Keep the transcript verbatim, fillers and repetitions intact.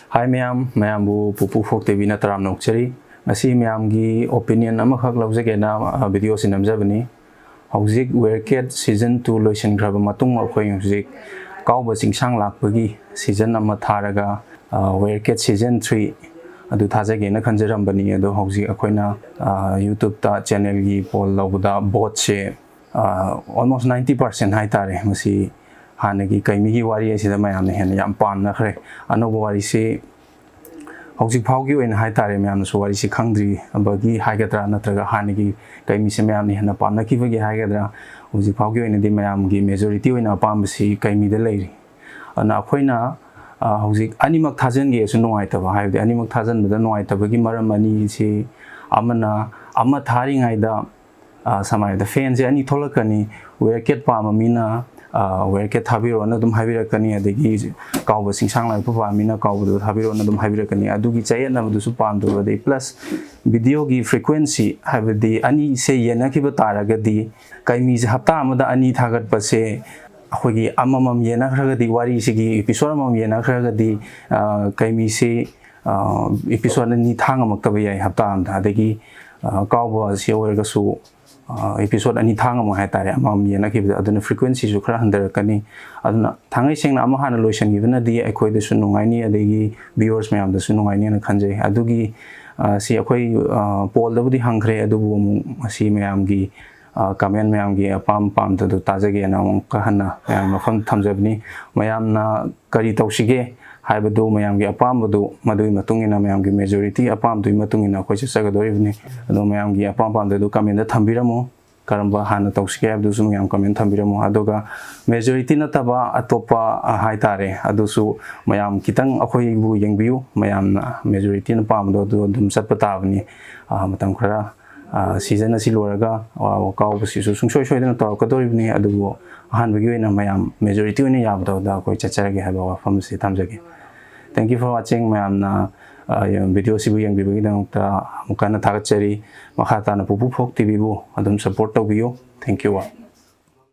ꯍꯥꯏ ꯃꯌꯥꯝ, ꯃꯌꯥꯝꯕꯨ ꯄꯨꯄꯨ ꯐꯣꯛ ꯇꯤꯚꯤꯅ ꯇꯔꯥꯝꯅ ꯑꯣꯛꯆꯔꯤ꯫ ꯉꯁꯤ ꯃꯌꯥꯝꯒꯤ opinion ꯑꯃꯈꯛ ꯂꯧꯖꯒꯦꯅ, ꯑ, video ꯁꯤ ꯅꯝꯖꯕꯅꯤ꯫ ꯍꯧꯖꯤꯛ ꯋꯦꯌꯔ ꯀꯦꯠ season two ꯂꯣꯏꯁꯤꯟꯈ꯭ꯔꯕ ꯃꯇꯨꯡ ꯑꯩꯈꯣꯏ ꯍꯧꯖꯤꯛ ꯀꯥꯎꯕ ꯆꯤꯡꯁꯥꯡ ꯂꯥꯛꯄꯒꯤ season ꯑꯃ ꯊꯥꯔꯒ, ꯑ, ꯋꯦꯌꯔ ꯀꯦꯠ season three ꯑꯗꯨ ꯊꯥꯖꯒꯦꯅ ꯈꯟꯖꯔꯝꯕꯅꯤ꯫ ꯑꯗꯣ ꯍꯧꯖꯤꯛ ꯑꯩꯈꯣꯏꯅ, ꯑ, YouTube ꯇ channel ꯒꯤ poll ꯂꯧꯕꯗ vote ꯁꯦ, ꯑ, almost ninety percent ꯍꯥꯏꯇꯥꯔꯦ, ꯃꯁꯤ ꯍꯥꯟꯅꯒꯤ ꯀꯩꯃꯤꯒꯤ ꯋꯥꯔꯤ ꯑꯁꯤꯗ ꯃꯌꯥꯝꯅ ꯍꯦꯟꯅ ꯌꯥꯝ ꯄꯥꯝꯅꯈ꯭ꯔꯦ꯫ ꯑꯅꯧꯕ ꯋꯥꯔꯤꯁꯤ ꯍꯧꯖꯤꯛ ꯐꯥꯎꯒꯤ ꯑꯣꯏꯅ ꯍꯥꯏꯇꯥꯔꯦ, ꯃꯌꯥꯝꯅꯁꯨ ꯋꯥꯔꯤꯁꯤ ꯈꯪꯗ꯭ꯔꯤꯕꯒꯤ ꯍꯥꯏꯒꯗ꯭ꯔꯥ, ꯅꯠꯇ꯭ꯔꯒ ꯍꯥꯟꯅꯒꯤ ꯀꯩꯃꯤꯁꯦ ꯃꯌꯥꯝꯅ ꯍꯦꯟꯅ ꯄꯥꯝꯅꯈꯤꯕꯒꯤ ꯍꯥꯏꯒꯗ꯭ꯔꯥ, ꯍꯧꯖꯤꯛ ꯐꯥꯎꯒꯤ ꯑꯣꯏꯅꯗꯤ ꯃꯌꯥꯝꯒꯤ majority ꯑꯣꯏꯅ ꯑꯄꯥꯝꯕꯁꯤ ꯀꯩꯃꯤꯗ ꯂꯩꯔꯤ꯫ ꯑꯗꯨꯅ ꯑꯩꯈꯣꯏꯅ, ꯑ, ꯍꯧꯖꯤꯛ ꯑꯅꯤꯃꯛ ꯊꯥꯖꯤꯟꯒꯦꯁꯨ ꯅꯨꯡꯉꯥꯏꯇꯕ, ꯍꯥꯏꯕꯗꯤ ꯑꯅꯤꯃꯛ ꯊꯥꯖꯤꯟꯕꯗ ꯅꯨꯡꯉꯥꯏꯇꯕꯒꯤ ꯃꯔꯝ ꯑꯅꯤꯁꯤ, ꯑꯃꯅ ꯑꯃ ꯊꯥꯔꯤꯉꯩꯗ, ꯑ, ꯁꯝꯅ ꯍꯥꯏꯔꯕꯗ fan ꯁꯦ ꯑꯅꯤ ꯊꯣꯛꯂꯛꯀꯅꯤ, ꯋꯦꯌꯔ ꯀꯦꯠ ꯄꯥꯝꯕ ꯃꯤꯅ, ꯑ, ꯋꯦꯌꯔ ꯀꯦꯠ ꯊꯥꯕꯤꯔꯣꯅ ꯑꯗꯨꯝ ꯍꯥꯏꯕꯤꯔꯛꯀꯅꯤ, ꯑꯗꯒꯤ ꯀꯥꯎꯕ ꯆꯤꯡꯁꯥꯡ ꯂꯥꯛꯄ ꯄꯥꯝꯕ ꯃꯤꯅ ꯀꯥꯎꯕꯗꯣ ꯊꯥꯕꯤꯔꯣꯅ ꯑꯗꯨꯝ ꯍꯥꯏꯕꯤꯔꯛꯀꯅꯤ꯫ ꯑꯗꯨꯒꯤ ꯆꯌꯦꯠꯅꯕꯗꯨꯁꯨ ꯄꯥꯝꯗꯕ, ꯑꯗꯩ plus video ꯒꯤ frequency, ꯍꯥꯏꯕꯗꯤ ꯑꯅꯤꯁꯦ ꯌꯦꯟꯅꯈꯤꯕ ꯇꯥꯔꯒꯗꯤ ꯀꯩꯃꯤꯁꯦ ꯍꯞꯇꯥ ꯑꯃꯗ ꯑꯅꯤ ꯊꯥꯒꯠꯄꯁꯦ ꯑꯩꯈꯣꯏꯒꯤ ꯑꯃꯃꯝ ꯌꯦꯟꯅꯈ꯭ꯔꯒꯗꯤ, ꯋꯥꯔꯤꯁꯤꯒꯤ episode ꯑꯃꯃꯝ ꯌꯦꯟꯅꯈ꯭ꯔꯒꯗꯤ, ꯑ, ꯀꯩꯃꯤꯁꯤ, ꯑ, episode ꯑꯅꯤ ꯊꯥ ꯉꯝꯃꯛꯇꯕ ꯌꯥꯏ ꯍꯞꯇꯥ ꯑꯃꯗ꯫ ꯑꯗꯒꯤ, ꯑ, ꯀꯥꯎꯕ ꯑꯁꯤ ꯑꯣꯏꯔꯒꯁꯨ, ꯑ, episode ꯑꯅꯤ ꯊꯥ ꯉꯝꯃꯣꯏ ꯍꯥꯏꯇꯥꯔꯦ, ꯑꯃꯃꯝ ꯌꯦꯟꯅꯈꯤꯕꯗ꯫ ꯑꯗꯨꯅ frequency ꯁꯨ ꯈꯔ ꯍꯟꯊꯔꯛꯀꯅꯤ꯫ ꯑꯗꯨꯅ ꯊꯥꯡꯉꯩ ꯁꯦꯡꯅ ꯑꯃ ꯍꯥꯟꯅ ꯂꯣꯏꯁꯤꯟꯈꯤꯕꯅꯗꯤ ꯑꯩꯈꯣꯏꯗꯁꯨ ꯅꯨꯡꯉꯥꯏꯅꯤ, ꯑꯗꯒꯤ viewers ꯃꯌꯥꯝꯗꯁꯨ ꯅꯨꯡꯉꯥꯏꯅꯤꯅ ꯈꯟꯖꯩ꯫ ꯑꯗꯨꯒꯤ, ꯑ, ꯁꯤ ꯑꯩꯈꯣꯏ, ꯑ, poll ꯗꯕꯨꯗꯤ ꯍꯪꯈ꯭ꯔꯦ, ꯑꯗꯨꯕꯨ ꯑꯃꯨꯛ ꯃꯁꯤ ꯃꯌꯥꯝꯒꯤ, ꯑ, comment ꯃꯌꯥꯝꯒꯤ ꯑꯄꯥꯝ ꯄꯥꯝꯗꯗꯨ ꯇꯥꯖꯒꯦꯅ ꯑꯃꯨꯛꯀ ꯍꯟꯅ ꯃꯌꯥꯝ ꯃꯐꯝ ꯊꯝꯖꯕꯅꯤ꯫ ꯃꯌꯥꯝꯅ ꯀꯔꯤ ꯇꯧꯁꯤꯒꯦ ꯍꯥꯏꯕꯗꯨ, ꯃꯌꯥꯝꯒꯤ ꯑꯄꯥꯝꯕꯗꯨ, ꯃꯗꯨꯒꯤ ꯃꯇꯨꯡ ꯏꯟꯅ, ꯃꯌꯥꯝꯒꯤ majority ꯑꯄꯥꯝꯕꯗꯨꯒꯤ ꯃꯇꯨꯡ ꯏꯟꯅ ꯑꯩꯈꯣꯏ ꯆꯠꯆꯒꯗꯧꯔꯤꯕꯅꯤ꯫ ꯑꯗꯣ ꯃꯌꯥꯝꯒꯤ ꯑꯄꯥꯝ ꯄꯥꯝꯗꯗꯨ comment ꯊꯝꯕꯤꯔꯝꯃꯨ꯫ ꯀꯔꯝꯕ ꯍꯥꯟꯅ ꯇꯧꯁꯤꯒꯦ ꯍꯥꯏꯕꯗꯨꯁꯨ ꯃꯌꯥꯝ comment ꯊꯝꯕꯤꯔꯝꯃꯨ꯫ ꯑꯗꯨꯒ majority ꯅꯠꯇꯕ ꯑꯇꯣꯞꯄ, ꯑ, ꯍꯥꯏꯇꯥꯔꯦ, ꯑꯗꯨꯁꯨ ꯃꯌꯥꯝ ꯈꯤꯇꯪ ꯑꯩꯈꯣꯏꯕꯨ ꯌꯦꯡꯕꯤꯌꯨ꯫ ꯃꯌꯥꯝꯅ majority ꯅ ꯄꯥꯝꯕꯗꯣ ꯑꯗꯨ ꯑꯗꯨꯝ ꯆꯠꯄ ꯇꯥꯕꯅꯤ꯫ ꯑ, ꯃꯇꯝ ꯈꯔ, ꯑ, season ꯑꯁꯤ ꯂꯣꯏꯔꯒ, ꯑ, ꯀꯥꯎꯕꯁꯤꯁꯨ ꯁꯨꯡꯁꯣꯏ ꯁꯣꯏꯗꯅ ꯇꯧꯔꯛꯀꯗꯧꯔꯤꯕꯅꯤ꯫ ꯑꯗꯨꯕꯨ ꯑꯍꯥꯟꯕꯒꯤ ꯑꯣꯏꯅ ꯃꯌꯥꯝ majority ꯑꯣꯏꯅ ꯌꯥꯕꯗꯣ ꯑꯗꯨꯗ ꯑꯩꯈꯣꯏ ꯆꯠꯆꯔꯒꯦ ꯍꯥꯏꯕ ꯋꯥꯐꯝ ꯑꯁꯤ ꯊꯝꯖꯒꯦ꯫ Thank you for watching꯫ ꯃꯌꯥꯝꯅ, ꯑ, video ꯁꯤꯕꯨ ꯌꯦꯡꯕꯤꯕꯒꯤꯗꯃꯛꯇ ꯑꯃꯨꯛꯀ ꯍꯟꯅ ꯊꯥꯒꯠꯆꯔꯤ꯫ ꯃꯈꯥ ꯇꯥꯅ ꯄꯨꯄꯨ ꯐꯣꯛ ꯇꯤꯚꯤꯕꯨ ꯑꯗꯨꯝ support ꯇꯧꯕꯤꯌꯨ꯫ Thank you all꯫